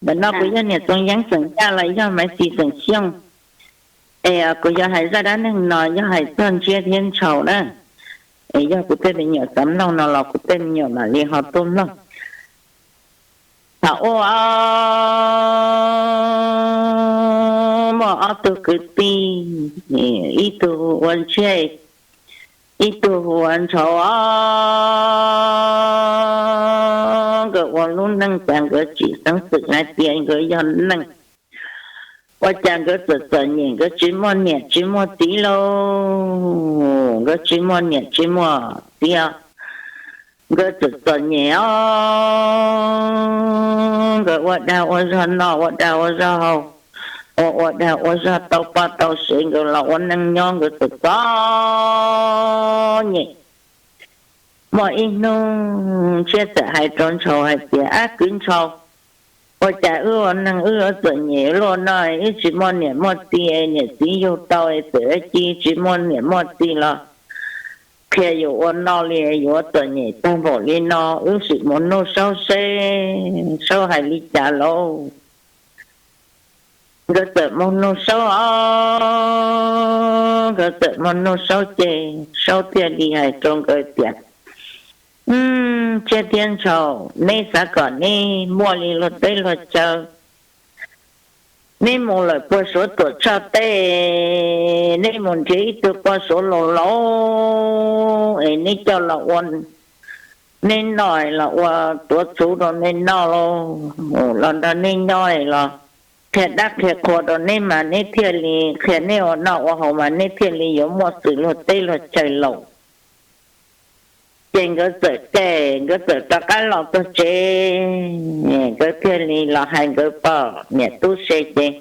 Ntawm no kuv yog niam Txoov Yeeb xeem Yaj los yog Maiv Xis xeem Xyooj. Es kuv yuav hais zaj dab neeg no yog hais txog Ntsiab thiab Ntshaus na. Es yog kuv tej me nyuam xav mloog no los kuv tej me nyuam mam li ho tuaj mloog. Thaum ub muaj ob tug kwv tij, ib tug hu ua Ntsiab, ib tug hu ua Ntshaus os. Nkawd ua lub neej cas nkawd tsis xeeb xwm hais tias nkawd yog neeg, ua cas nkawd txawm txom nyem, nkawd tsis muaj niam tsis muaj txiv lauj. Nkawd tsis muaj niam tsis muaj txiv os, nkawd txawm txom nyem os. Nkawd ua dag ua zog noj, ua dag ua zog haus, ua ua dag ua zog tau poj tau sev, nkawd los ua neej nyob nkawd txawm txom nyem. Muaj ib hnub Ntsiab txawm hais rau Ntshaus hais tias, Ab kwv Ntshaus, ua cas wb ua neeg wb yuav txom nyem luaj no, wb tsis muaj niam muaj txiv, niam txiv yug tau txawm ci, tsis muaj niam muaj txiv los qhia yus ua noj li, yuav txom nyem tag npaum li no, wb sim mus nug Saub seb Saub hais li cas lauj. Nkawd txawm mus nug Saub os. Nkawd txawm mus nug Saub ces Saub thiaj li hais rau nkawd tias, Ntsiab thiab Ntshaus, neb xav kom neb muaj li luag teb luag chaw, neb mus lawm puag Suav Tuam Tshoj teb, neb mus nrhiav ib tug poj Suav laus laus es neb coj los ua neb noj, los ua tuav txhuv rau neb noj lauj, los nrog neb nyob los qhia dab qhia qhua rau neb mas neb thiaj li, qhia neb ua noj ua haus mas neb thiaj li yuav muaj xwm luag teb luag chaw laus. Ces nkawd txawm caij, nkawd txawm rov qab los txog tsev, nkawd thiaj li los hais nkawd poj niam tub se ces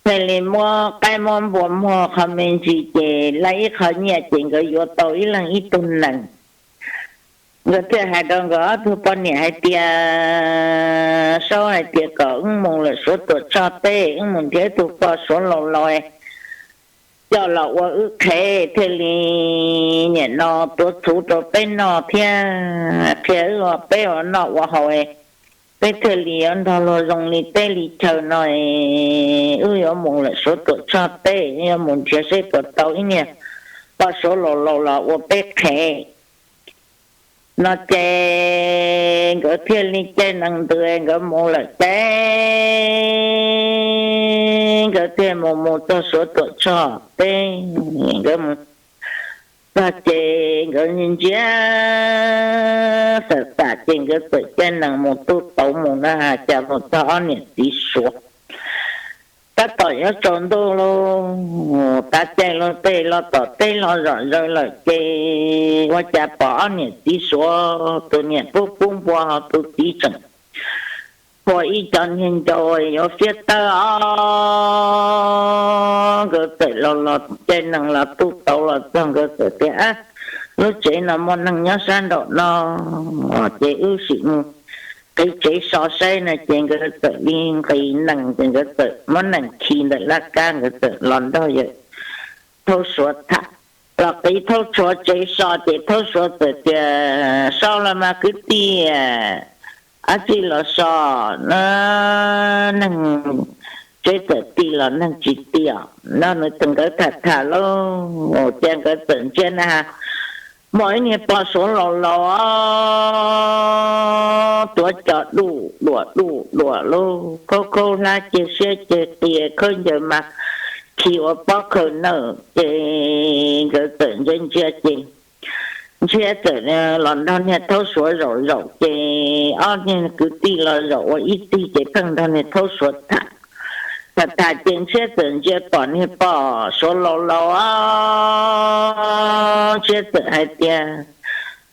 thiaj li muab qaib muab npua muag qho me ntsis ces laij ib qho nyiaj ces nkawd yuav tau ib leeg ib tug nees. Nkawd thiaj hais rau nkawd ob tug poj niam hais tias, Saub hais tias kom wb mus lawm Suav Tuam Tshoj teb, wb mus nrhiav ib tug poj Suav laus laus coj los ua wb qhev thiaj li nim no tuav txhuv rau peb noj thiab qhia wb ua peb ua noj ua haus, peb thiaj li yuav nrog luag zoo li teb li chaw no. Wb yuav mus lawm Suav Tuam Tshoj teb, yuav mus nrhiav seb puas tau ib niag poj Suav laus laus los ua peb qhev. No ces nkawd thiaj li caij nees ntws nkawd mus lawm ces nkawd thiaj mus mus txog Suav Tuam Tshoj teb. Nkawd mus txog ces nkawd ntsia xam xam ces nkawd txawm caij nees mus tu tauv mus na has cas mus txog ob niam txiv Suav. Tab tom yuav tsaus ntuj lauj, tav caij los tej los tom teb los zom zaws lawm ces ua cas pom ob niam txiv Suav, tus niam pub pub npua ho tus txiv tseem phua ib co niag ncau yuav fiab tawb os. Nkawd txawm los los caij nees los tu tauv los txog nkawd txawm tias, Ab, lub tsev no muaj neeg nyob sab nraum no, ces wb sim mus qhib tsev so saib no. Ces nkawd txawm li nqis nees ces nkawd txawm muab nees khi ntawm laj kab nkawd txawm los nrog yawg Thaub Suav tham. Los qhib Thaub Suav tsev so ces Thaub Suav txawm tias, Sau los mas kwv tij, ab tsi los so, neeg tsev txawm ti los neeg tsis ti os. No nws txawm nkawd tham tham lauj, ces nkawd txawm ntsia na, muaj ib niag poj Suav laus laus tuav cos duj duam duj duam lauj, khaub khaub hlab ceg siab ceg qia khaub ncaws mas khi ua pob khaws nawb. Ces nkawd txawm ntsia ntsia ces Ntshiab txawm los nrog niag Thaub Suav zaum zaum ces ob niag kwv tij los zaum ua ib txig ces pheej nrog niag Thaub Suav tham. Tham tham ces Ntshiab txawm ntsia pom niag poj Suav laus laus os, Ntshiab txawm hais tias,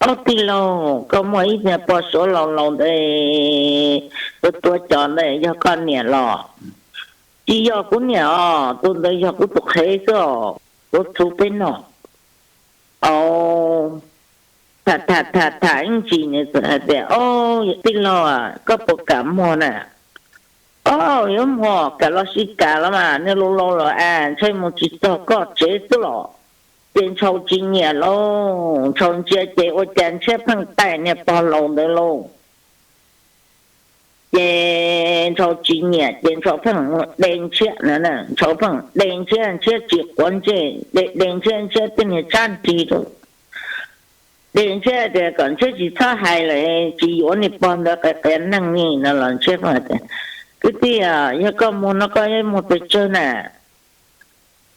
Ob tij laug, koj muaj ib niag poj Suav laus laus ntawd, tuav tuav cos ntawd yog koj niam los? Tsis yog kuv niam os, tus ntawd yog kuv tus qhev xwb os, tuav txhuv peb noj. Au, tham tham tham tham ib ntsis nws txawm hais tias, Au, yawm tij laug, koj puas kam muag na? Au, yuav muag, kam los sis kam los mas, niag laus laus lawm es ntshai mus tsis txog koj tsev xwb los. Ces Ntshaus tsis nyiam lauj, Ntshaus ntsia ces ua cas Ntshiab pheej taij niag pog laus ntawd lauj. Ces Ntshaus tsis nyiam ces Ntshaus pheej de Ntshiab no, Ntshaus pheej de Ntshiab, Ntshiab tsis quav ntsej, de de Ntshiab, Ntshiab tib niag tsab nrig rau. De Ntshiab tias kom Ntshiab tsis txhob hais lawm, tsis yuav niag pog ntawd qias qias neeg li no los Ntshiab tias, kwv tij, yog koj muag no koj yuav muag pes tsawg na?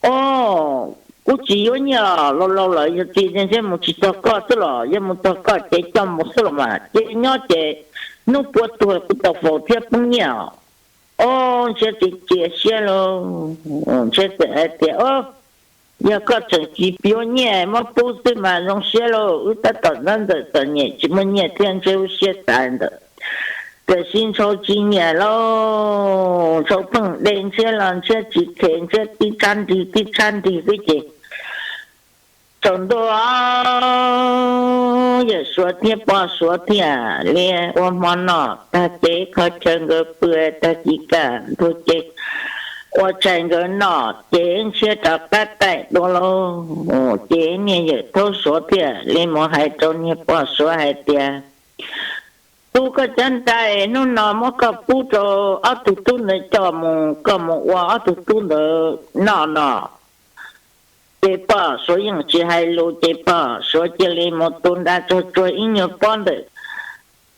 Os, kuv tsis yuav nyiaj, laus laus lawm, yog txiv ces Ntshiab mus tsis txog koj xwb los, yog mus txog koj ces coj mus xwb los mas, ces nyob ces hnub puab tuag kuv tau faus thiab poob nyiaj. Os, Ntshiab txiav txiav siab lauj, Ntshiab txawm hais tias, yog koj tseem tsis yuav nyiaj muab pub xwb mas zoo siab lauj, wb tab tom ntxab ntxawm txom nyem tsis muaj nyiaj thiab, Ntshiab lub siab xav ntawd. Tiam sis Ntshaus tsis nyiam lauj, Ntshaus pheej de Ntshiab los Ntshiab tsis them, Ntshiab tib tsab nrig tib tsab nrig xwb ces tsaus ntuj, yawm Suav thiab poj Suav thiaj li ua hmo noj tag ces kho chaw nkawd pw, tag kis kaj ntug ces ua tshais nkawd noj ces Ntshiab rov qab taim dua lauj. Ces niag yawm thaub Suav thiaj li mus hais rau niag poj Suav hais tias, tub, koj cab ntais hnub no muab koj pub rau ob tug tub ntawd coj mus, koj mus ua ob tug tub ntawd noj no. Ces poj Suav yeej tsis hais lus, ces poj Suav cia li mus tu nra tsuag tsuag ib nyuag pob ntawm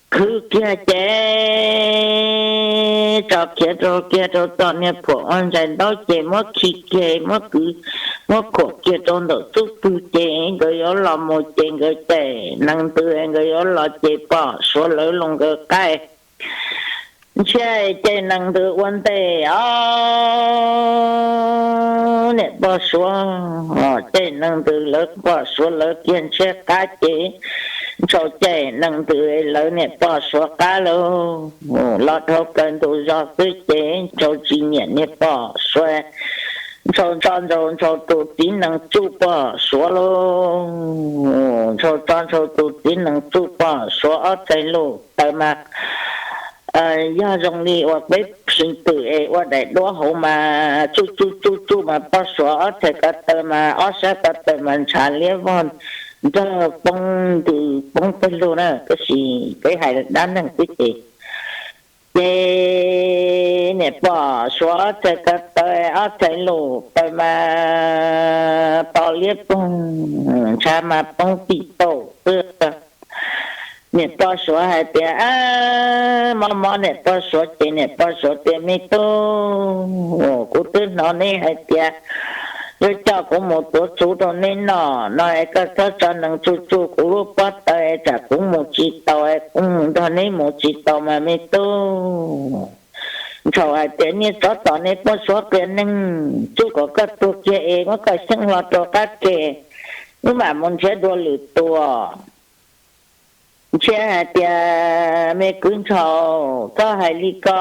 khwv kiag ces tso khiav rau kiag rau tom niag phuam ua ntsais ntaub ces muab khi kiag, muab kwv, muab khuam kiag rau ntawm xub pwg ces nkawd yuav los mus ces nkawd caij nees ntws, nkawd yuav los ces poj Suav lawv los nkawd qaib. Ntshiab caij nees ntws ua ntej os, niam poj Suav caij nees ntws lawv poj Suav lawv kiag Ntshiab qab ces Ntshaus caij nees ntws lawv niam poj Suav qab lauj. Los dhau plaws ntug zos xwb ces Ntshaus tsis nyiam niag poj Suav. Ntshaus tso Ntshaus, Ntshaus tus txiv nees tsuj poj Suav lauj. Ntshaus tso Ntshaus tus txiv nees tsuj poj Suav ob txhais lus taws mas yog zoo li uas peb sis twm es ua daim duab hauv mas tsuj tsuj tsuj tsuj mas poj Suav ob txhais ko taw mas ob sab ko taw mas ntshav liab vog nrog poob ntws poob pawg lug na, tab sis peb hais dab neeg xwb ces. Ces niam poj Suav ob txhais ko taw ob txhais lus taws mas to liab ploog, ntshav mas poob tij tauj xwb. Niam poj Suav hais tias, mob mob niam poj Suav ces niam poj Suav tias, me tub, kuv twb hnov neb hais tias yuav coj kuv mus tuav txhuv rau neb noj no es koj txhob tso nees tsuj tsuj kuv lub pob taws es tsam kuv mus tsis taus es kuv mus nrog neb mus tsis taus mas me tub. Ntshaus hais tias, niag tsov tom niag poj Suav qias neeg, tsuj kom koj tuag kiag es muab koj xyeeb hlo rau qab ke, wb mam mus nrhiav dua lwm tus. Ntshiab hais tias, me kwv Ntshaus, txhob hais li ko,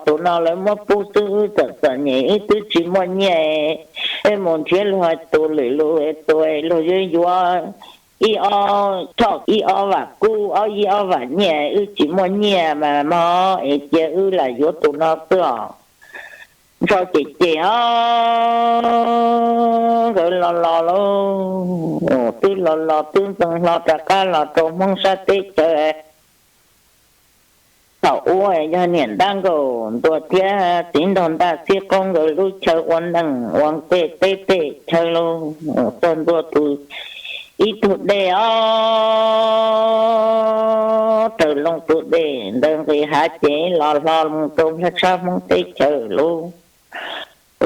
tus no lawv muab pub xwb, wb txom txom nyem wb twb tsis muaj nyiaj, wb mus nrhiav luag tus lwm lus tus luag yuav yuav ib ob choj ib ob vam kub ob ib ob vam nyiaj, wb tsis muaj nyiaj mas mob es cia wb lam yuav tus no xwb os. Ntshaus cem cem os, nkawd los los lauj, twb los los twb ntxeev hlo rov qab los rau Hmoob sab teb chaws. Thaum ub yog niam ntab nkaus ntuag thiab txiv nraug ntaj txhib qoob nkawd lub chaw ua neeg ua nqe teb tej chaw lauj, txog ntua tus ib tug dej os, raws loo tus dej ntawd nqis hav ces los hlo mus rau nplog tshab Hmoob teb chaws lauj.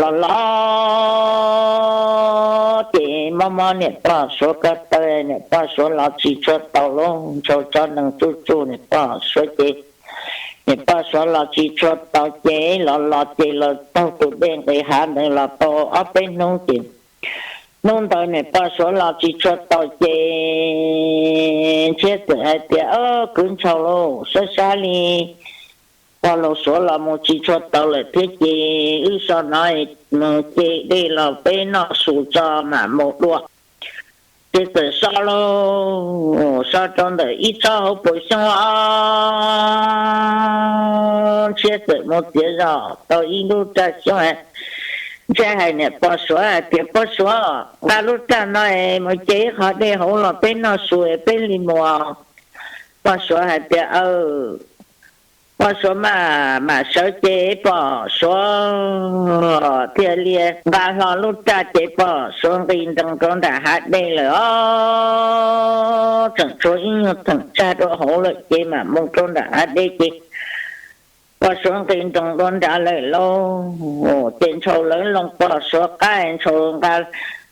Los los ces mob mob niam poj Suav ko taw, niam poj Suav los tsis tshua tau lauj, Ntshaus tso nees tsuj tsuj niam poj Suav ces niam poj Suav los tsis tshua tau ces los los ces los taug tus dej nqis hav ntawd los tau ob peb hnub ces hnub ntawd niam poj Suav los tsis tshua tau ces Ntshiab txawm hais tias, kwv Ntshaus lauj, sab sab li pog laus Suav los mus tsis tshua tau lawm thiab ces wb so no mus ce dej los peb noj su tso mam mus dua. Ces txawm so lauj, so rau ntawm ib tsob hauv paus xyoob os, Ntshiab txawm mus txiav zog tau ib lub raj xyoob. Ntshiab hais niam poj Suav hais tias, poj Suav, nqa lub raj no es mus ce ib qho dej hauv los peb noj su es peb li mus. Poj Suav hais tias, aw, Pog Suav mam mam sawv ces pog Suav thiaj li nqa hlo lub raj ces pog Suav nqis nroos rau nram hav dej lawm os. Tseem tshuav ib nyuag theem tsag rau hauv lawm ces mam mus rau nram hav dej ces pog Suav nqis nroos dua nrad lawm lauj. Ces Ntshaus lawv loo pog Suav qab, Ntshaus nqa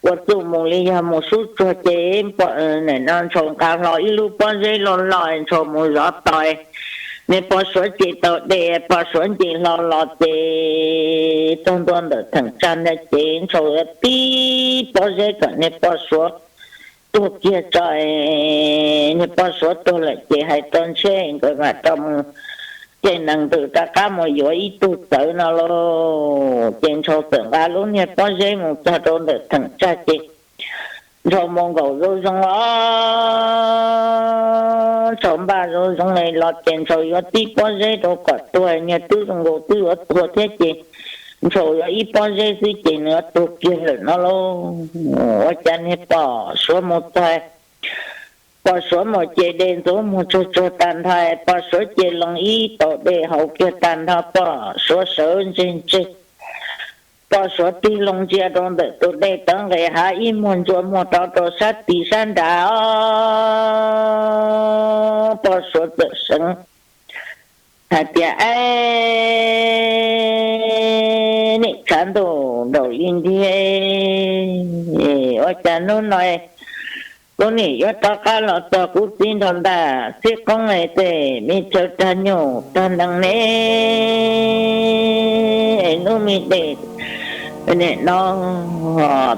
ua txuj mus li yog mus sub tsuag ces pog, nim no Ntshaus nqa hlo ib lub pob zeb loj loj, Ntshaus mus zov tos, niag pog Suav ces taug dej, pog Suav nce hlo los ces txog ntua ntawm theem tsag ntawd ces Ntshaus yuav tib pob zeb kom niag pog Suav tuag kiag tso, niag pog Suav tuag lawm ces hais rau Ntshiab nkawd mam rov mus ceg nees ntws rov qab mus yuav ib tug txawv no lauj. Ces Ntshaus txawm nqa lub niag pob zeb mus txog rau ntawm theem tsag ces Ntshaus mus nkaum zoo zoo os, Ntshaus npaj zoo zoo los ces Ntshaus yuav tib pob zeb rau kom tuag, niag twb zoo nkaus twb yuav tuag thiab ces Ntshaus yuav ib pob zeb xwb ces nws yuav tuag kiag lawm no lauj. Ua cas niag pog Suav mus txog, pog Suav mus ces dej ntxuav muag tsuag tsuag tag nrho, pog Suav ces loo ib tau dej haus kiag tag nrho, pog Suav sawv ntseg ntseg. Pog Suav tig loo ntsia rau ntawm tus dej tawv nqes hav ib muag ntsuas muag rov rau sab tid sab nrad os, pog Suav txawm seev hais tias, Ab, nim tshav ntuj nraum li ntiag, ua cas hnub no kuv nim yuav rov qab los txog kuv txiv nraug ntaj xib qoob es tej me chaw rag nyuj rag nees ne, es lub me dej nim no,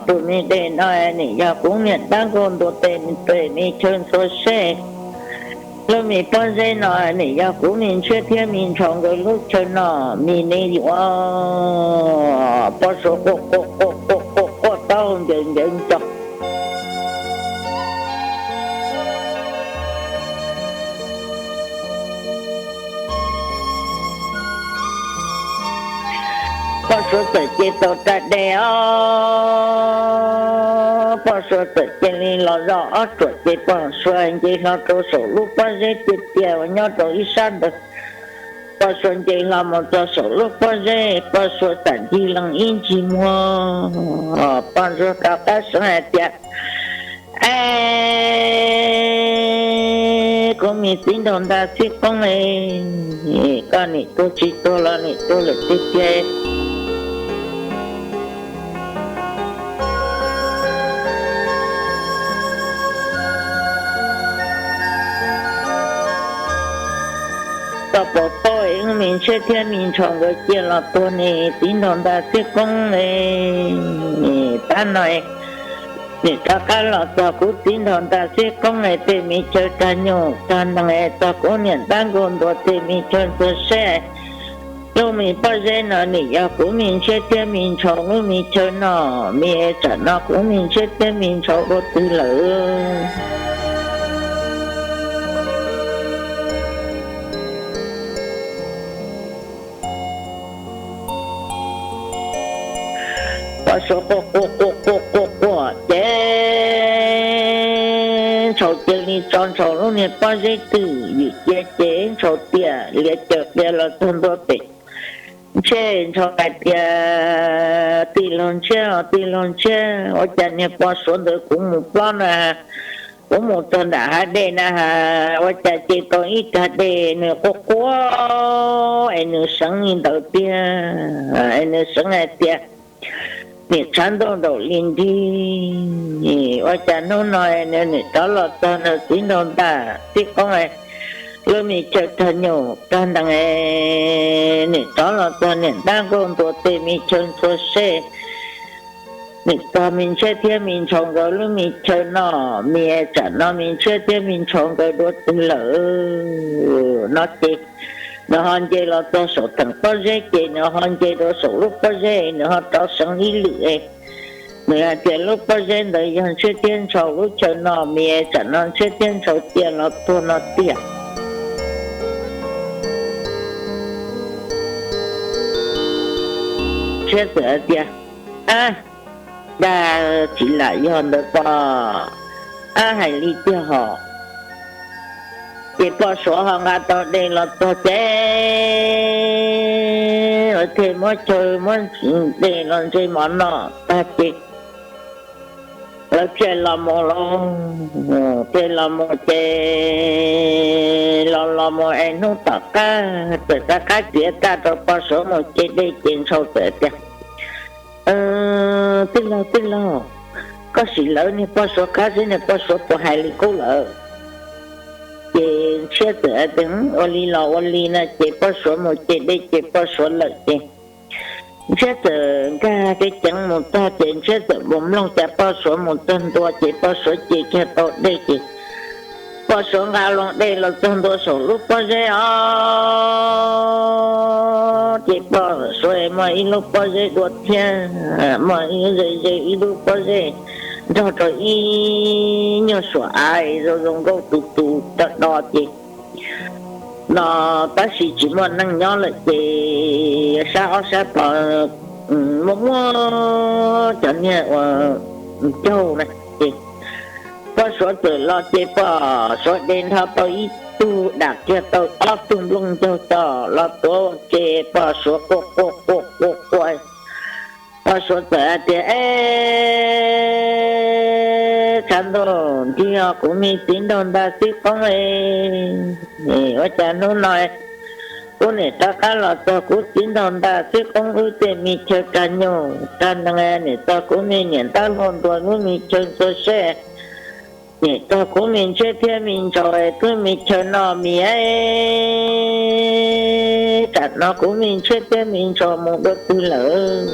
tus me dej no nim yog kuv niam dab nkauj ntuas tej me chaw ntxhua seb. Lub me pob zeb no nim yog kuv me Ntshiab thiab me Ntshaus nkawd lub chaw no, me ne yuav. Pog Suav quaj quaj quaj quaj quaj quaj taub hau ncaws ncaws nco. Pog Suav txawm ce tau raj dej os, pog Suav txawm cia li los zoj ob ruam ces pog Suav nce hlo rau saum lub pob zeb tiag tiag uas nyob rau ib sab ntawd. Pog Suav nce hlo mus txog saum lub pob zeb, pog Suav txawm ncig lees ib ncig muag, pog Suav rov qab seev hais tias, Ab, kuv me txiv nraug ntaj xib qoob, koj nim tuag tsis tuag los nim tuag lawm tiag tiag. Koj puas paub es wb me Ntshiab thiab me Ntshaus nkawd cia los tuag ne txiv nraug ntaj xib qoob? Tab no nim rov qab los txog kuv txiv nraug ntaj xib qoob es tej me chaw rag nyuj rag nees, txog kuv niam dab nkauj ntuas tej me chaw ntxhua seb. Lub me pob zeb no nim yog kuv me Ntshiab thiab me Ntshaus lub me chaw noj, me tsam no kuv me Ntshiab thiab me Ntshaus dua twg lawm? Pog Suav quaj quaj quaj quaj quaj quaj ces Ntshaus cia li tso Ntshaus lub niag pob zeb twj ywm cia ces Ntshaus tiam lias caws qia los txog ntua pem Ntshiab. Ntshaus hais tias, Tij laug Ntshiab, tij laug Ntshiab, ua cas niag pog Suav ntawd kuv mus plob na, kuv mus txog nram hav dej na has, ua cas ce tau ib rag dej nws quaj quaj es nws seev li ntawd tiag, es nws seev hais tias nim tshav ntuj nraum li nrig, ua cas hnub no nws nim rov los txog nws txiv nraug ntaj xib qoob lub me chaw rag nyuj rag nees, nim rov los txog niam dab nkauj ntuas tej me chaw ntxhua seb, nim txog me Ntshiab thiab me Ntshaus nkawd lub me chaw noj, me tsam no me Ntshiab thiab me Ntshaus nkawd dua twg lawm? No ces nws ho nce los txog saum theem pob zeb ces nws ho nce rau saum lub pob zeb, nws ho rov seev ib lwm es nws hais tias lub pob zeb ntawd yog Ntshiab thiab Ntshaus lub chaw noj, me tsam no Ntshiab thiab Ntshaus cia los tuag no tiag. Ntshiab txawm hais tias, Ab, dag tsis lam yog ntawd pog, ab hais li tiag hos. Ces poj suav ho nqa tau dej los txog ces lawv thiaj muab chaw muab dej los ntse mov noj tag ces lawv thiaj los mus lauj. Thiaj los mus ces los los mus es hnub tom qab txawm rov qab txiav tag rau poj suav mus ce dej ces Ntshaus txawm tias, Tij laug, tij laug, koj sim lawv niag poj suav qab seb niag poj suav puas hais li qub lawm. Ces Ntshiab txawm hais tias, Ua li los ua li na. Ces poj suav mus ce dej ces poj suav lawm ces Ntshiab txawm nkag kev ceev mus txog ces Ntshiab txawm mus mloog cas poj suav mus txog ntua ces poj suav ce kiag tau dej ces poj suav nqa loo dej los txog ntua saum lub pob zeb os. Ces poj suav muaj ib lub pob zeb dua thiab, muaj ib ze ze ib lub pob zeb nrog rau ib nyuag suam av zoo zoo nkauj tus tus do do ces no tab sis tsis muaj neeg nyob lawm ces sab ob sab tod muaj muaj cov niag uas ncaug na ces poj suav txawm los ces poj suav de nrho tau ib tug dam kiag tau ob tug nplooj ncaug tod los tuav ua ke, poj suav quaj quaj quaj quaj quaj. Poj suav txawm hais tias, Eb, tshav ntuj ntiag, kuv me txiv nraug ntaj xib qoob, ua cas hnub no kuv niam rov qab los txog kuv txiv nraug ntaj xib qoob wb tej me chaw rag nyuj rag nees, niam txog kuv me niam ntab luaj ntuas wb me chaw ntxhua seb, niam txog kuv me ntshiab thiab me ntsaus wb me chaw noj mis, tsam no kuv me ntshiab thiab me ntsaus mus dua twg lawm.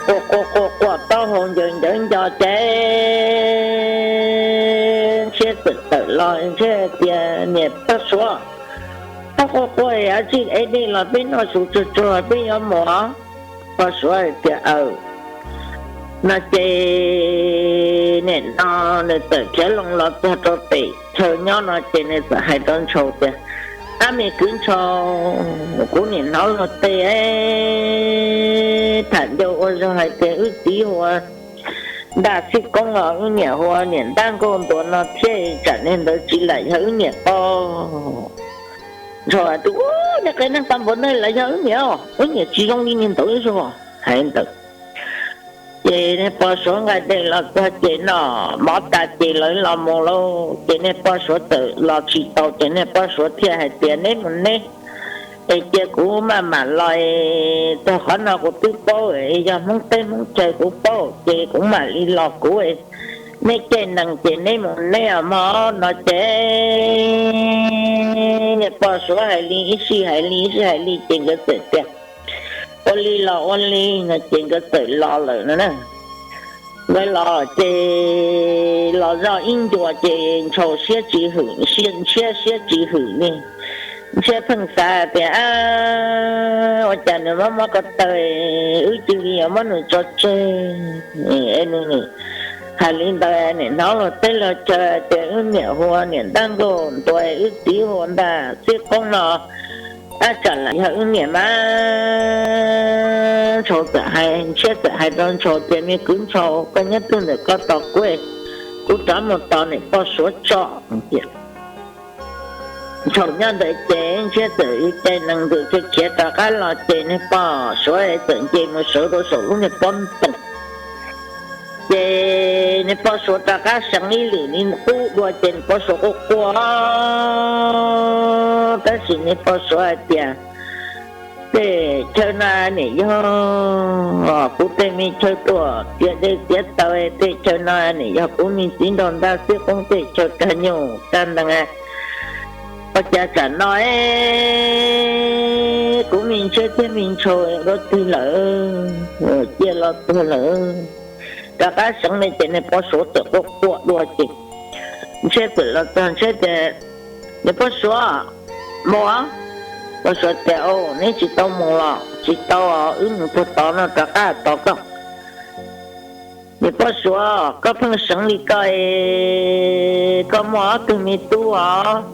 Quaj quaj quaj quaj taub hau ncaws ncaws nco ces Ntshiab txawm tawm los, Ntshiab tias, Niam poj suav, poj quaj quaj, ua tsi es dej los peb noj su tsuag tsuag peb yuav mus. Poj suav hais tias, Aw, no ces nim no nws txawm khiav loo los txog rau pem chaw nyob no ces nws txawm hais rau Ntshaus tias, Ab, me kwv Ntshaus, kuv nim hnov luag tej tham ncauj ua zog hais tias wb txiv hu ua Ntaj Xib Koob los wb niam hu ua niam Ntab Nkauj Ntuas no thiab, tsam niag ntawd tsis lam yog wb niam pob. Ntshaus hais tias, Ub, niag qe neeg tag npaum no lam yog wb niam, wb niam tsis zoo li niag ntawd li os. Hais ntawd ces niag poj suav nqa dej los txog ces noj mov tas ces lawv los mus lauj. Ces niag poj suav txawm los tsis tau ces niag poj suav thiaj hais tias, Neb mus neb, es cia kuv maj mam los, txog qhov no kuv twb paub, yog Hmoob teb Hmoob chaw kuv paub ces kuv mam li los kuv. Neb caij nees ces neb mus neb os mog. No ces niag poj suav hais li ib sij hais li ib sij hais li ces nkawd txawm tias, Ua li los ua li no ces nkawd txawm los lawm no na. Nkawd los ces los zoj ib ncua ces Ntshaus siab tsis hwm, Ntshiab siab tsis hwm li. Ntshiab pheej xav tias, Ua cas nws mob mob ko taw, wb cia li yuav muab nws tso tseg. Nws hais li ntawd, nim hnov luag teb luag chaw tias wb niam hu ua niam Ntab Nkauj Ntuas, wb txiv hu ua Ntaj Xib Koob no, ab, tsam lam yog wb niam mas. Ntshaus txawm hais, Ntshiab txawm hais rau Ntshaus tias, Me kwv Ntshaus, koj nyob twg ntawm koj tos kuv, kuv rov mus tos niam poj suav tso. Ntshaus nyob ntawd ces Ntshiab txawm caij nees ntws khiav khiav rov qab los ces niag poj suav txawm nce mus sawv rau saum lub niag pob ntoos. Ces niag poj suav rov qab seev ib lwm li qub dua ces niag poj suav quaj quaj. Tab sis niag poj suav hais tias, Tej chaw no nim yog kuv tej me chaw tuaj txiav dej txiav taws, tej chaw no nim yog kuv me txiv nraug Ntaj Xib Koob tej chaw rag nyuj rag nees. Ua cas tsam no kuv me Ntshiab thiab me Ntshaus dua twg lawm, cia los tuag lawm. Rov qab seev li ces niag poj suav txawm quaj quaj dua ces Ntshiab txawm los txog, Ntshiab tias, Niam poj suav, mus. Poj suav tias, Neb tsis tau mus los? Tsis tau, wb mus txog tod no rov qab tos koj. Niam poj suav, koj pheej seev li ko, koj muaj ob tug me tub os.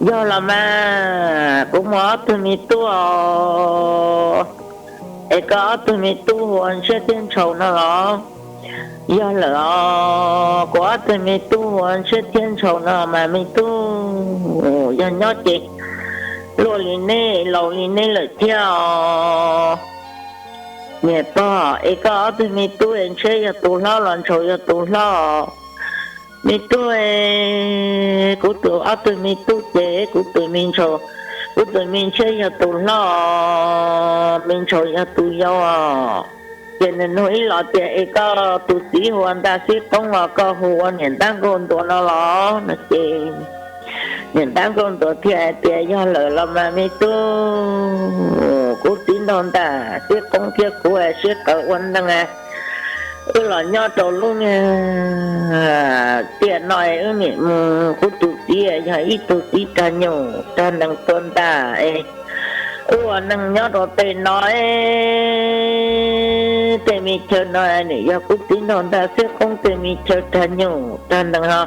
Yog los mas, kuv muaj ob tug me tub os, es koj ob tug me tub hu ua Ntshiab thiab Ntshaus no los? Yog lawm os, kuv ob tug me tub hu ua Ntshiab thiab Ntshaus no mas me tub, yog nyob ces luaj li neb, laus li neb lawm thiab os. Niam pog, es koj ob tug me tub es Ntshiab yog tus hlob los Ntshaus yog tus hlob? Me tub, kuv tus ob tug me tub ces kuv tus me Ntshaus, kuv tus me Ntshiab yog tus hlob, me Ntshaus yog tus yau os. Ces nws nug ib los tias, es koj tus txiv hu ua Ntaj Xib Qoob los koj hu ua niam Ntab Nkauj Ntuas no los? No ces niam Ntab Nkauj Ntuas thiaj hais tias, yog lawm los mas me tub, kuv txiv nraug ntaj Xib Qoob thiab kuv sib qawm ua neeg, wb los nyob rau lub niag tiaj no, wb niam mus, kuv tus txiv yog ib tug txiv rag nyuj rag nees tua ntaj es wb ua neeg nyob rau tej no. Tej me chaw no nim yog kuv txiv nraug ntaj Xib Qoob tej me chaw rag nyuj rag nees ho.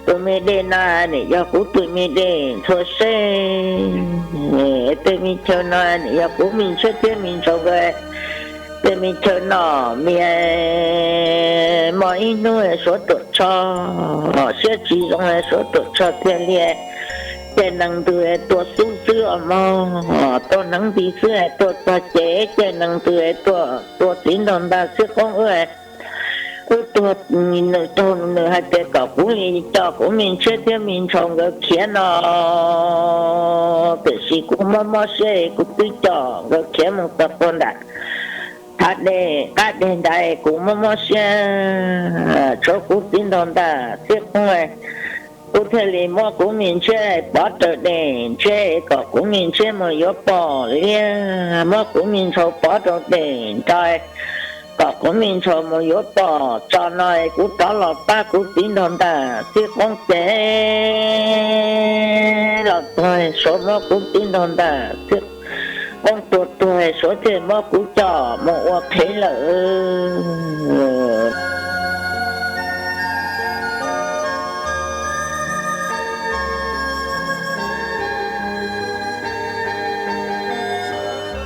Tus me dej no nim yog kuv tus me dej ntxhua seb. Tej me chaw no nim yog kuv me Ntshiab thiab me Ntshaus nkawd tej me chaw noj me. Muaj ib hnub Suav Ruam Tsho, siab tsis zoo, Suav Ruam Tsho thiaj li caij nees ntws tua xub xwb os mog, tua hneev nti xwb, tua txog ces caij nees ntws tua, tua txiv nraug ntaj Xib Qoob wb, wb tuag. Nws raug nws hais tias kom kuv li coj kuv me Ntshiab thiab me Ntshaus nkawd khiav no, tiam sis kuv mob mob siab kuv twb coj nkawd khiav mus txog puag nram hav dej qab deg nrad, kuv mob mob siab, tshuav kuv txiv nraug ntaj Xib Qoob, kuv thiaj li muab kuv me Ntshiab pov rau dej ntseb kom kuv me Ntshiab mus yuav pom liab, muab kuv me Ntshaus pov rau dej nrad kom kuv me Ntshaus mus yuav pom tso no, kuv rov los pab kuv txiv nraug ntaj Xib Qoob ces los txog Suav muab kuv txiv nraug ntaj Xib Qoob tua tuag, Suav thiaj muab kuv coj mus ua qhev lawm.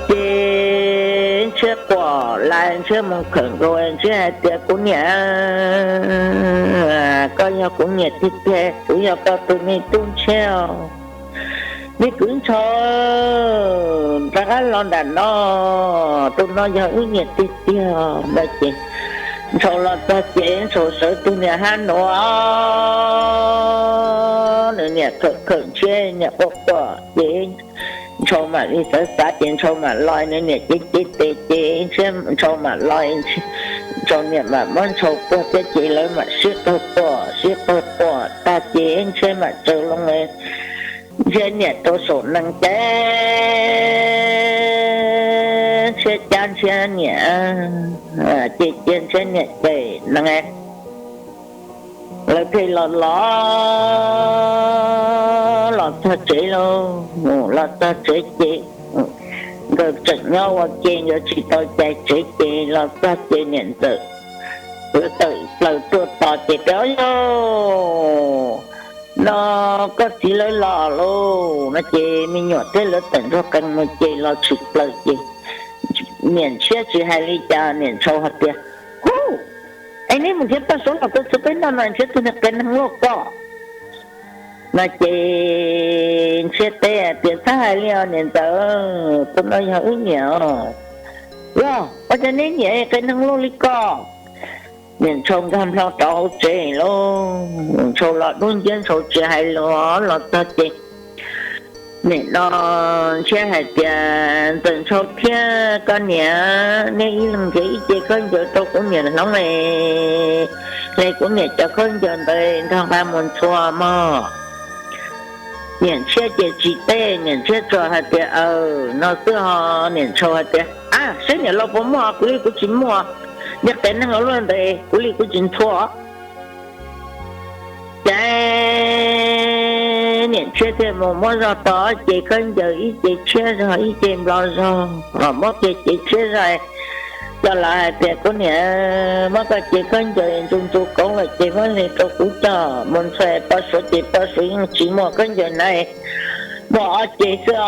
Ces Ntshiab quaj lawm, Ntshiab mus khawm nkaus, Ntshiab hais tias, kuv niam, koj yog kuv niam tiag tiag, kuv yog koj tus me tub Ntshiab os. Me kwv Ntshaus, rov qab los nram no, tus no yog wb niam tiag tiag no ces Ntshaus los txog ces Ntshaus sawv tus niam hab nuav, nws niam khawm khawm Ntshiab, niam quaj quaj ces Ntshaus mam li xav xav ces Ntshaus mam los, nws niam cev cev tes ces Ntshaus mam los, Ntshaus niam mam muab Ntshaus puag thiab ces lawv mam sib qawg quaj sib qawg quaj tag ces Ntshiab mam tsaws loo Ntshiab niam rau saum nees ces Ntshiab cab Ntshiab niam, ces cia Ntshiab niam cem nees. Lawv thiaj los los, los txog tsev lauj, los txog tsev ces nkawd tseem nyob ua ke, nkawd tsis tau cais tsev ces los txog ces niam ntxawm tawm plaws tuaj tos ces tias, yog no koj txiv lawv los lauj no ces me nyuam thiab lawv tawm ntog qees mus ces los tshwm plaws ces niam Ntshiab tsis hais li cas, niam Ntshaus hais tias, hu, es neb mus nrhiav paj suav los tau txhua peb noj no nrhiav tus niag qias neeg lauj koj no ces Ntshiab teb tias, txhob hais li os niam ntxawm, tus no yog wb niam os. Yog ua cas neb niam qias neeg lauj li koj? Niam Ntshaus nkag nplo rau hauv tsev lauj, Ntshaus los dub nciab, Ntshaus tsis hais lus, los txog ces nim no Ntshiab hais tias, ntxawm Ntshaus thiab koj niam, neb ib leeg nrhiav ib ce khaub ncaws rau kuv niam hloov es, hle kuv niam cov khaub ncaws ntawd nrog nqa mus ntxhua mog. Niam Ntshiab ces tsis teb, niam Ntshiab tsuas hais tias, aws, no xwb ho. Niam Ntshaus hais tias, a, seb niam laus puas muaj, kuv li kuv tsis muaj, niag qias neeg laus luaj ntawd kuv li kuv tsis ntxhua. Ces niam Ntshiab thiaj mus muab zog tau ob ce khaub ncaws, ib ce tshiab zog ib ce nplo zog, muab kiag cev tshiab zog Coj los hais tias, kuv niam, muab koj cev khaub ncaws ntsu ntsu koob lawm ces muab hle rau kuv coj mus ntxhua poj suav ces poj suav yeej tsis muaj khaub ncaws hnav, muaj ob cev xwb os.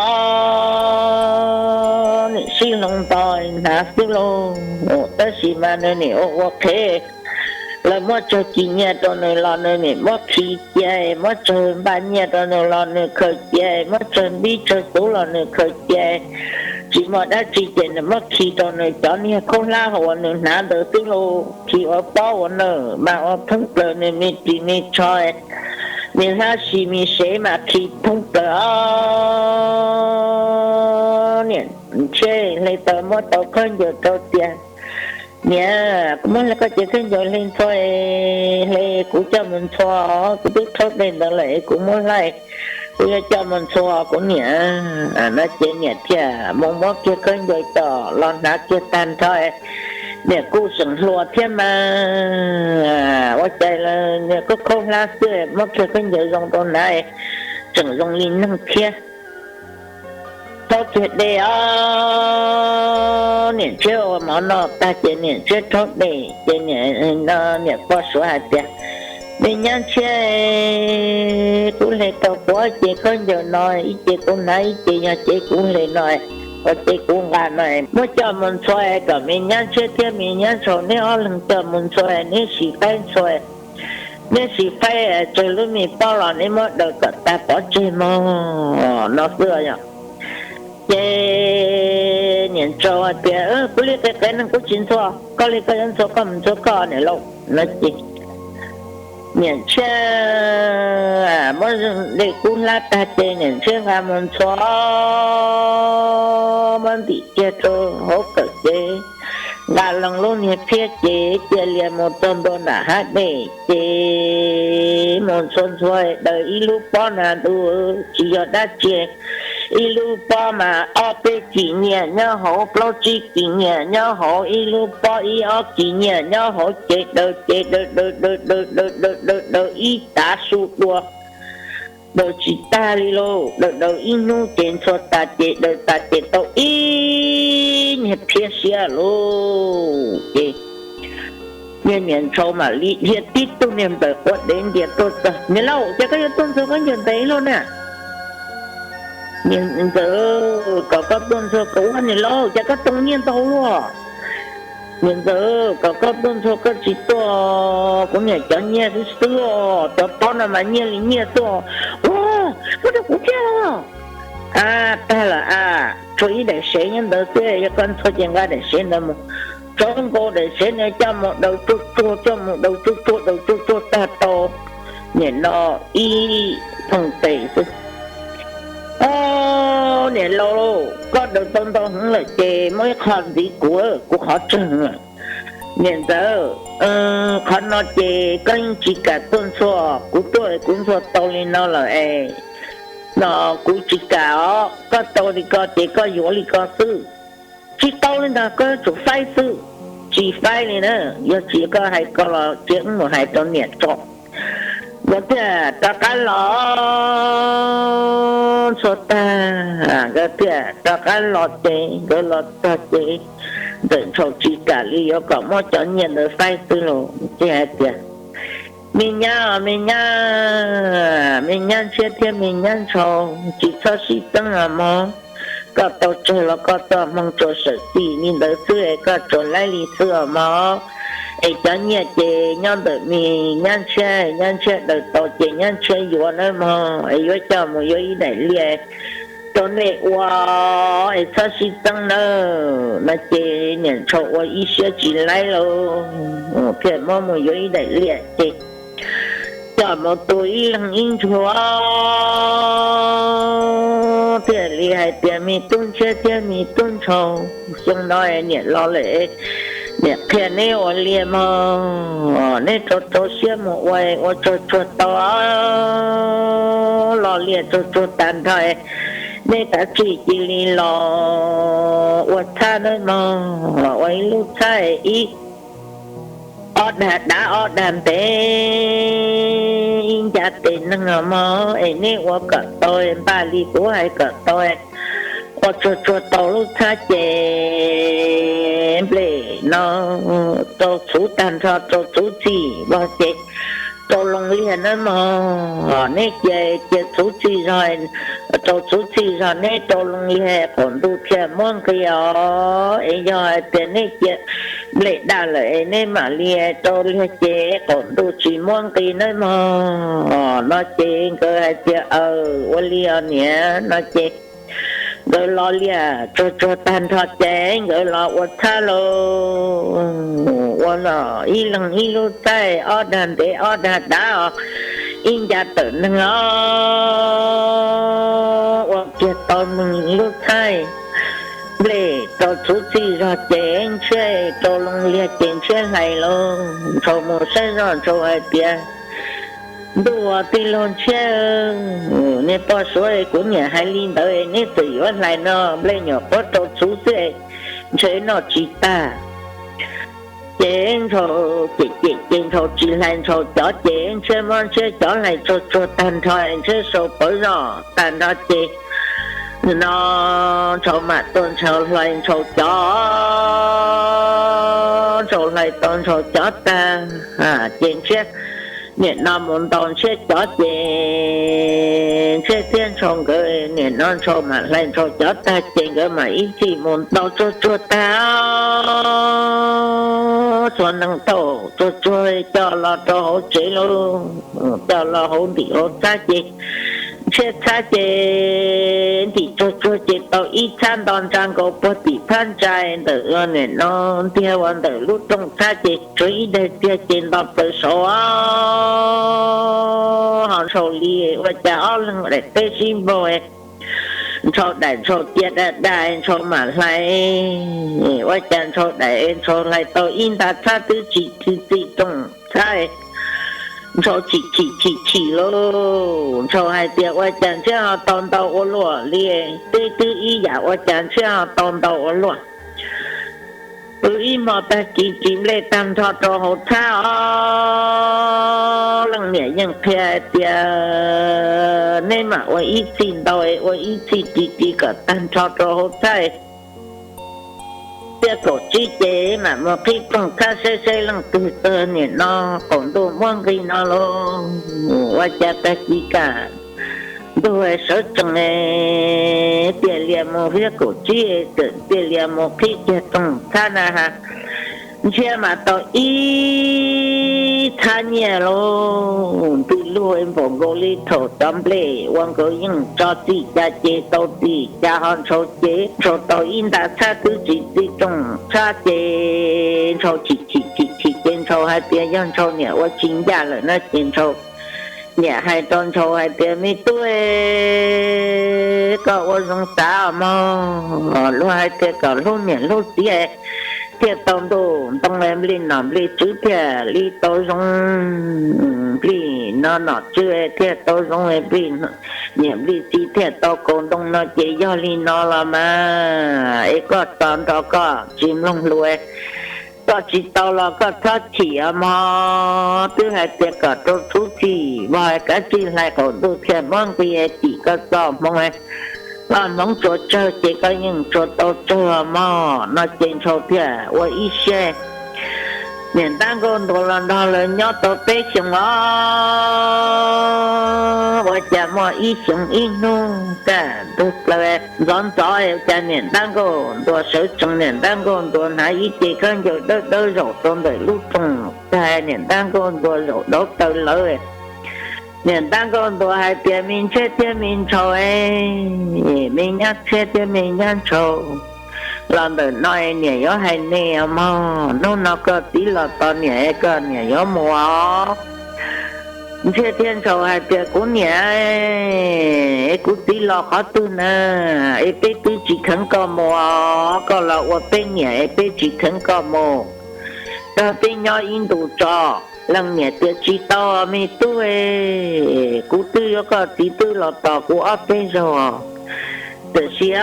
Nim sib hloov nto hnav xwb lauj. Tab sis mas nws nim ua ua qhev, lawv muab tsawg kis nyiaj rau nws los nws nim muab khi cia, muab tsawg npaj nyiaj rau nws los nws khaws cia, muab tsawg npib tsawg txuv los nws khaws cia. Tsis muaj dab tsi ces nws muab khi rau nws cov niag khaub hlab hauv uas nws hnav ntawd xwb lauj. Khi ua pob ua nawm mas ua thoob plaws nws me ris me tsho, me hlab si me sev mas khi thoob plaws os. Niam Ntshiab hle tau muab tau khaub ncaws rau tias, niam, kuv muab hle koj cev khaub ncaws hle ntxhua, hle kuv coj mus ntxhua, kuv twb rhaub dej ntawd lawm es kuv muab hle, kuv yuav coj mus ntxhua kuv niam. No ces niam thiaj mus muab kiag khaub ncaws coj los hnav kiag tag nrho, niam kuj tseem hluas thiab mas, ua cas niam kuj khaub hlab xwb muab kiag khaub ncaws zoo rau hnav, tseem zoo li neeg thiab. Rhaub kiag dej os. Niam Ntshiab ua mov noj tag ces niam Ntshiab rhaub dej ces niam poj suav hais tias, me nyab Ntshiab, kuv hle tau kuv ob cev khaub ncaws no, ib cev kuv hnav ib cev yog cev kuv hle no, ua cev kuv nqa no, muab coj mus ntxhua kom me nyab Ntshiab thiab me nyab Ntshaus neb ob leeg coj mus ntxhua, neb sim faib ntxhua, neb sim faib tsawg lub me pob los neb muab daws kom tag pov tseg mog no xwb os. Ces niam Ntshaus hais tias, kuv li qe qe neeg kuv tsis ntxhua, koj li koj yuav ntxhua koj mus ntxhua koj niam lauj no ces niam Ntshiab muab dej kub hlab tag ces niam Ntshiab nqa mus ntxhua, muab ntim kiag rau hauv kawm ces nqa loo lub niag phiab ces cia li mus txog ntua nram hav dej ces mus ntxhua ntxhua daws ib lub pob na ntu, tsis yog dab tsi, ib lub pob mas ob peb kis nyiaj nyob hauv, plaub tsib kis nyiaj nyob hauv, ib lub pob ib ob kis nyiaj nyob hauv ces daws ces daws daws daws daws daws daws daws daws ib tav su dua, daws tsis tag li lauj, daws daws ib hnub ces ntxhua tas ces daws tas ces tau ib niag phiab siab lauj ces niag niam Ntshaus mam li dhia tib tug niag nplaws quav dev ntias tuaj txog, niam laus, cas koj yuav tuaj ntxhua khaub ncaws ntev luaj na? Niam ntxawm, kom koj tuaj ntxhua kuv niam laus, cas koj tau nyiaj ntau luaj? Niam ntxawm, kom koj tuaj ntxhua koj tsis tuaj, kuv niam cov nyiaj xwb xwb os, cov pob no mas nyiaj li nyiaj xwb os. Ua, koj rau kuv thiab los? A, tag lawm a, tshuav ib daim sev nyob ntawd xwb, yog koj ntxhua ces nqa daim sev ntawd mus. Tsov nkaus daim sev ntawd coj mus daws tsuag tsuag, coj mus daws tsuag tsuag, daws tsuag tsuag tag tau nim no ib thooj tes xwb. O, niam laus, koj daws tau ntau heev lawm ces muaj ib qho ntxiv kuv, kuv qhov tsawg lawm. Niam ntxawm, qhov no ces koj yeej tsis kam tuaj ntxhua, kuv tuaj kuv ntxhua tau li no lawm es no kuv tsis kam os, koj tau li ko ces koj yuav li ko xwb. Tsis tau li ntag, koj yuav tsum faib xwb. Tsis faib li na, yog tsis koj hais ko los cia wb mus hais rau niam tso. Nkawd thiaj rov qab los ntxhua tag, nkawd thiaj rov qab los ces nkawd los txog ces Ntxawm Ntshaus tsis kam li yuav kom muab cov nyiaj ntawd faib xwb los ces hais tias, me nyab, me nyab, me nyab Ntshiab thiab me nyab Ntshaus, tsis txhob sib txeeb os mog. Koj tau tsawg los koj txoj hmoo tsuas sawm txij li ntawd xwb es koj tsuas laib li xwb os mog. Es cov nyiaj ces nyob ntawm me nyab Ntshiab, nyab Ntshiab daws tau ces nyab Ntshiab yuav nawb mog, es yuav coj mus yuav ib daim liaj rau nej ua es txhob sib txeeb nawb no ces niam Ntshaus ua ib siab tsis laib lauj, thiaj muab mus yuav ib daim liaj ces coj mus tu ib leeg ib ntsuag. Thiaj li hais tias, me tub Ntshiab thiab me tub Ntshaus, xyoo no niam los lawm, niam qhia neb ua liaj mog, neb rau rau siab mus ua, ua tsuag tsuag tau, lo liaj tsuag tsuag tag nrho, neb kav tsij cia li los ua txhab nawb mog, ua ib lub txhab ib ob dag dav ob dag ntev, ib ncab tes neeg os mog, es neb ua kom tau, npaj li kuv hais kom tau, ua tsuag tsuag tau lub txhab ces nplej no rau txhuv tag nrho, rau txhuv txim vog ces rau loo liag nawb mog. Neb cia, cia txhuv txim zog, rau txhuv txim zog neb rau loo liag qaum ntuj thiaj muab nqi os. Es yog hais tias neb cia nplej daj lawm es neb mam li rau liag ces qaum ntuj tsis muab nqi nawb mog. No ces nkawd hais tias, Aw, ua li os niam. No ces nkawd los liag tsuag tsuag tag nrho ces nkawd los ua txhab lauj. Ua los ib leeg ib lub txhab, ob dag ntev ob dag dav os, ib ncav tawm neeg os. Ua kiag tau neeg lub txhab, nplej rau txhuv txim zog ces ntshiab, rau loo liag ces ntshiab hlais lauj. Ntshaus mus saib zoj, Ntshaus hais tias, Ntuj, ua tij laug ntshiab, niag poj suav, kuv niam hais li ntawd neb txawm yuav hlais no, nplej nyuam qhuav rau txhuv xwb, ntshe noj tsis tag. Ces Ntshaus cem cem ces Ntshaus tsis hlais, Ntshaus cov ces ntshiab mob ntshiab cov hlais tsuag tsuag tag nrho, ntshiab sau pawv zoj tag nrho ces no Ntshaus mam tuaj, Ntshaus hlais Ntshaus cov, Ntshaus hlais tau Ntshaus cov tag ces ntshiab nim no mus ntaus ntshiab cov ces ntshiab thiab Ntshaus nkawd nim no Ntshaus mam hlais Ntshaus cov tag ces nkawd mam ib txhij mus ntaus tsuag tsuag tag txhua neeg thaum tsuag tsuag coj los rau hauv tsev lauj, coj los hauv ntim hauv txhab ces ntshiab txhab ces ntim tsuag tsuag ces tau ib txhab nto ntsa nkaus puag tim phab ntsa ntawm nim no ntiag ua ntawm lub rooj txhab ces tshuav ib daim txiag ces nto plaws saud ho Ntshaus li ua cas ob leeg daim teb sib npaug, Ntshaus daim Ntshaus cia daj daj Ntshaus mam hlais, ua cas Ntshaus daim Ntshaus hlais tau ib nta txhab twb tsis txi txi rooj txhab, Ntshaus chim chim chim chim lauj, Ntshaus hais tias ua cas ntshiab ho tau ntau ua luaj li, twb twb ib yam ua cas ntshiab ho tau ntau ua luaj. Pw ib hmo tag kis ris nplej tag nrho rau hauv txhab os, leej niam yeej qhia hais tias neb mam ua ib txhij ntau, ua ib txhij ris ris kom tag nrho rau hauv txhab, tiaj kaum tsib ces mam mus qhib rooj txhab saib saib leej twg txog nim no qaum ntuj muab nqi no lauj. Ua cas tag kis kam ntug sawv tsees, tiaj lias mus hiab kaum tsib, tiaj lias mus qhib kiag rooj txhab na ha, ntshiab mas tau ib txhab nyiaj lauj, ntws lug npaum nkaus li thaum cov nplej uas nkawd yeej tso txim cas ces tau txim cas ho Ntshaus ces Ntshaus tau ib nta txhab twb tsis txi rooj txhab ces Ntshaus chim chim chim chim ces Ntshaus hais tias yog Ntshaus niam ua tsis ncaj lawm na ces Ntshaus niam hais rau Ntshaus hais tias me tub, koj ua zoo xav mog, luag hais tias kom hlub niam hlub txiv thiaj tau ntuj ntoo, nplij nom nplij tswv thiaj li tau zoo, nplij no nom tswv thiaj tau zoo, nplij niam nplij txiv thiaj tau kaus ntoo no ces yog li no los mas es koj tso nrho koj tsis mloog lus, koj tsis tau los koj txhob chim os mog, twb hais tias kom rau txhuv txim vog kav tsij hlais qaum ntuj thiaj muab nqi, tim koj txoj hmoov koj hmoov tsuas tsawg ces koj yeej tsuas tau tsawg mog. No ces Ntshaus thiaj ua ib siab, niam ntab nkauj ntuas los nrog lawv nyob tau peb xyoos os, ua cas muaj ib xyoos ib hnub kaj ntug plaws ntxov ntxov ua cas niam ntab nkauj ntuas sawv tsees, niam ntab nkauj ntuas hnav ib ce khaub ncaws dawb dawb zaum rau ntawm lub rooj tag, niam ntab nkauj ntuas zaum dauv taw lawv. Niam ntab nkauj ntuas hais tias me ntshiab thiab me ntshaus, me nyab ntshiab thiab me nyab ntshaus, los ntawm no niam yuav hais nej mog, hnub no koj txiv los tos niam, koj niam yuav mus os. Ntshiab thiab ntshaus hais tias kuv niam, kuv txiv los qhov twg na, es peb twb tsis kheev koj mus os, koj los ua peb niam es peb tsis kheev koj mus, nrog peb nyob ib ntus tso. Leej niam tias tsis tau me tub, kuv twb yuav koj txiv twb los tos kuv ob peb zaug, tiam sis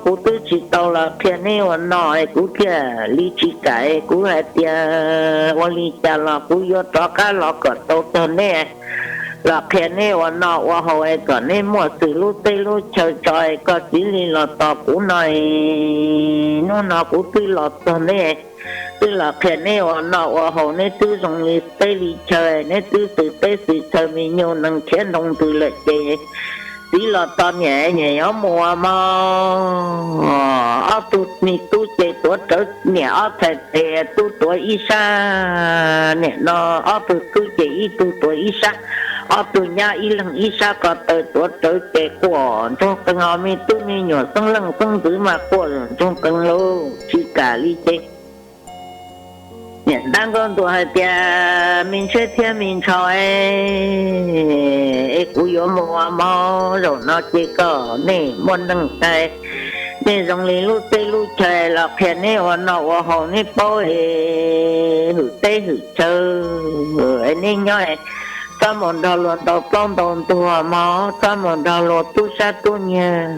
kuv twb tsis tau los qhia neb ua no, kuv thiaj li tsis kam, kuv hais tias ua li cas los kuv yuav rov qab los kom tau txog neb, los qhia neb ua noj ua haus kom neb muaj xws lub teb lub chaw tso, koj txiv li los tos kuv no es Hnub no kuv twb los txog nej, twb los qhia nej ua noj ua haus, neb twb zoo li teb li chaw, neb twb xws teb xws chaw, me nyuam nees khiav ntoo ntws lawm ces txiv los tos niam, niam yuav mus ua mov. Ob tug me tub ces tuav rawv niam ob txhais tes, tub tuav ib sab, niam no ob tug tub ces ib tug tuav ib sab, ob tug nyab ib leeg ib sab ko taw tuav rawv ces quaj ntsoog qees os, me tub me nyuam xeeb leej xeeb ntxwv mas quaj ntsoog qees lauj, tsis kam li ces niam ntab nkauj ntuas hais tias, me ntsheb thiab me ntsho es, es kuv yuav mus ua mov, zaum no ces kom nej muaj neej tag, nej zoo li lub teb lub chaw los qhia neb ua noj ua haus, neb paub es hwm teb hwm chaw, es neb nyob txhob mus nrog luag ntaus plaub ntaus ntug mov, txhob mus nrog luag tub sab tub nyiag,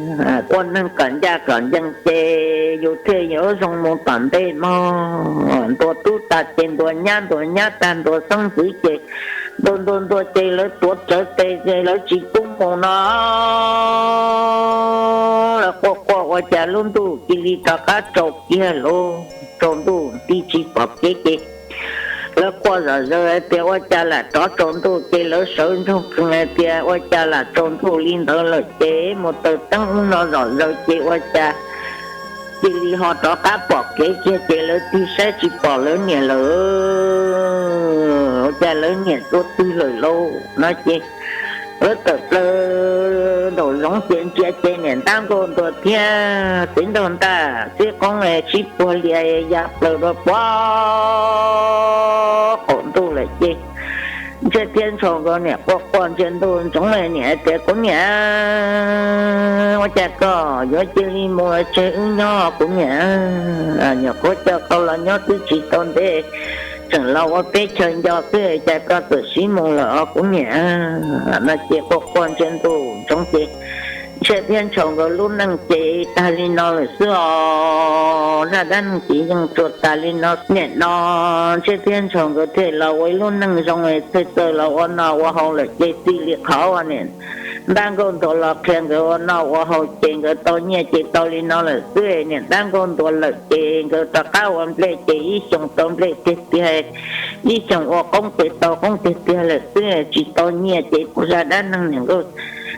ua neeg kom ncaj kom ncees ces yus thiaj yuav zoo mus tom ntej mog. Ntuas tub tas ces ntuas nyab, ntuas nyab tas ntuas xeeb ntxwv ces ntuas ntuas ntuas ces lawv tuav rawv tes ces lawv tsis pub mus no. Lawv quaj quaj ua cas lub ntuj cia li rov qab tsaus kiag lauj, tsaus ntuj nti tsis pom kev ces lawv quaj zom zaws hais tias ua cas lam rov tsaus ntuj ces lawv sawv ntsoog qees hais tias ua cas lam tsaus ntuj li ntawd lawm ces mus taws teeb ub no zom zaws ces ua cas cia li ho rov qab pom kev kiag ces lawv tig saib tsis pom lawv niam lawm. Ua cas lawv niam tuaj twg lawm lauj no ces lawv tawm plaws nraum zoov ces ntsia ces niam ntab nkauj ntuas thiab txiv nraug ntaj xib qoob sib puag lias ya plaws rau puag qaum ntuj lawm ces Ntshiab thiab Ntshaus nkawd niam quaj quaj ntsia ntuj ntsoov niam hais tias, kuv niam, ua cas koj yuav cia li mus tseg wb nyob kuv niam? Nyuam qhuav coj koj los nyob twb tsis tau ntev, tseem los ua peb chaw nco xwb cas koj txawm sib mus lawm os kuv niam. No ces quaj quaj ntsia ntuj ntsoov ces Ntshiab thiab Ntshaus nkawd lub neej ces tag li no lawm xwb os. Zaj dab neeg ces yeej tsuas tas li no. Nim no Ntshiab thiab Ntshaus nkawd thiaj los ua ib lub neej zoo, txhij txawj los ua noj ua haus lawm ces txij li qhov uas niam ntab nkauj ntuas los qhia nkawd ua noj ua haus ces nkawd tau nyiaj ces tau li no lawm xwb. Niam ntab nkauj ntuas lawm ces nkawd rov qab ua nplej ces ib xyoos tau nplej tiag tiag, ib xyoos ua qoob ces tau qoob tiag tiag lawm xwb, tsis tau nyiaj ces zaj dab neeg niam nkauj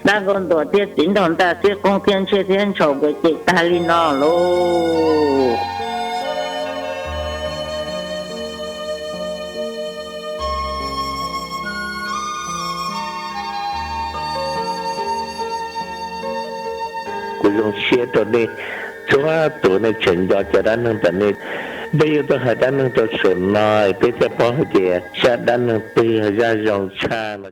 ntab nkauj ntuas thiab txiv nraug ntaj xib qoob thiab Ntshiab thiab Ntshaus nkawd ces tag li no lauj. Kuv zoo siab rau nej txhua tus, nej tseem nco cov dab neeg ntawm nej. Peb yuav tuaj hais dab neeg rau saum no, peb thiaj paub hais tias zaj dab neeg twg yog zaj zoo tshaj no.